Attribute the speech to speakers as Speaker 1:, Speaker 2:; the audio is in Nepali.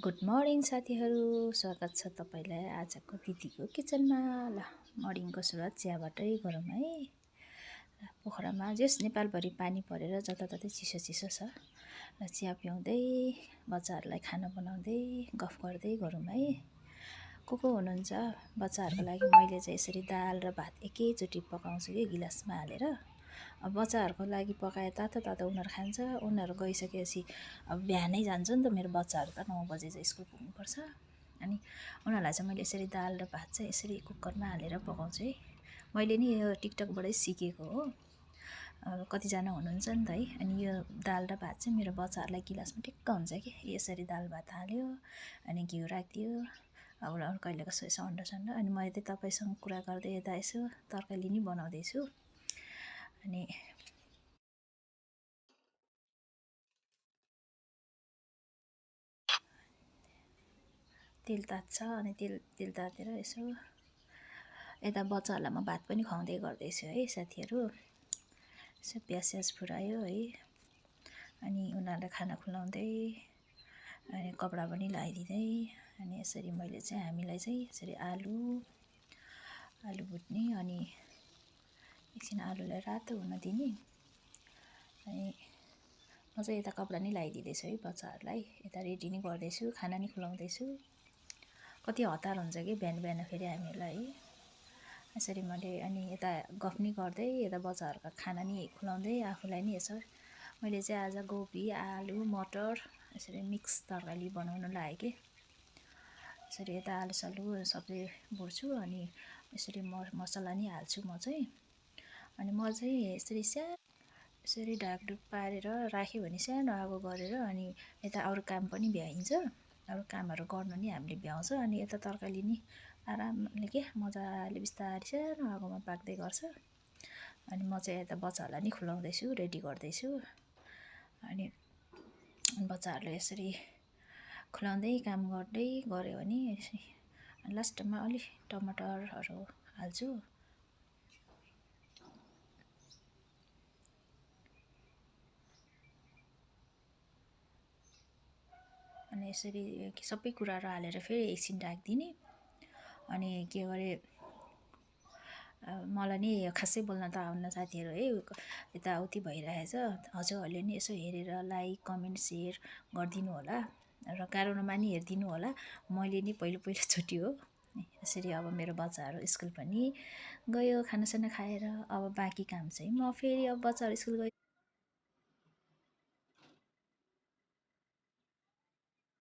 Speaker 1: गुड मर्निङ साथीहरू, स्वागत छ तपाईँलाई आजको दिदीको किचनमा। ल मर्निङको सुरुवात चियाबाटै गरौँ है। पोखरामा जस नेपालभरि पानी परेर जताततै चिसो चिसो छ। र चिया पिउँदै बच्चाहरूलाई खाना बनाउँदै गफ गर्दै गरौँ है। को हुनुहुन्छ बच्चाहरूको लागि मैले चाहिँ यसरी दाल र भात एकैचोटि पकाउँछु कि गिलासमा हालेर। अब बच्चाहरूको लागि पकाए तातो तातो उनीहरू खान्छ। उनीहरू गइसकेपछि अब बिहानै जान्छ नि त मेरो बच्चाहरू त 9 बजे चाहिँ स्कुल पुग्नुपर्छ। अनि उनीहरूलाई चाहिँ मैले यसरी दाल र भात चाहिँ यसरी कुकरमा हालेर पकाउँछु है। मैले नि यो टिकटकबाटै सिकेको हो। अब कतिजना हुनुहुन्छ नि त है। अनि यो दाल र भात चाहिँ मेरो बच्चाहरूलाई गिलासमा ठिक्क हुन्छ कि यसरी दाल भात हाल्यो अनि घिउ राखिदियो। अब कहिलेको यसो अन्डा अनि मैले चाहिँ तपाईँसँग कुरा गर्दै यता यसो तरकारी नि बनाउँदैछु। अनि तेल तात्छ अनि तेल तातेर यसो यता बच्चाहरूलाई म भात पनि खुवाउँदै गर्दैछु है साथीहरू। यसो प्याज फुरायो है। अनि उनीहरूलाई खाना खुवाउँदै अनि कपडा पनि लगाइदिँदै अनि यसरी मैले चाहिँ हामीलाई चाहिँ यसरी आलु भुट्ने अनि एकछिन आलुलाई रातो हुन दिने। अनि म चाहिँ यता कपडा नि लगाइदिँदैछु है बच्चाहरूलाई। यता रेडी नै गर्दैछु, खाना नि खुवाउँदैछु। कति हतार हुन्छ कि बिहान फेरि हामीहरूलाई है। यसरी मैले अनि यता गफ नि गर्दै यता बच्चाहरूको खाना नि खुवाउँदै आफूलाई नि यसो मैले चाहिँ आज गोभी आलु मटर यसरी मिक्स तरकारी बनाउन लागेँ कि। यसरी यता आलु सबै भुट्छु अनि यसरी मसला नि हाल्छु म चाहिँ। अनि म चाहिँ यसरी ढाकढुक पारेर राख्यो भने सानो आगो गरेर अनि यता अरू काम पनि भ्याइन्छ। अरू कामहरू गर्नु नि हामीले भ्याउँछ। अनि यता तरकारी नि आरामले के मजाले बिस्तारै सानो आगोमा पाक्दै गर्छ। अनि म चाहिँ यता बच्चाहरूलाई नि खुवाउँदैछु, रेडी गर्दैछु। अनि बच्चाहरूले यसरी खुवाउँदै काम गर्दै गऱ्यो भने लास्टमा अलि टमाटरहरू हाल्छु। अनि यसरी सबै कुराहरू हालेर फेरि एकछिन ढाकिदिने। अनि के गरे मलाई नि खासै बोल्न त आउन्न साथीहरू है। यताउति भइरहेछ। हजुरहरूले नि यसो हेरेर लाइक कमेन्ट सेयर गरिदिनु होला र गाह्रोमा नि हेरिदिनु होला। मैले नि पहिलोचोटि हो यसरी। अब मेरो बच्चाहरू स्कुल पनि गयो खानासाना खाएर। अब बाँकी काम चाहिँ म फेरि अब बच्चाहरू स्कुल गयो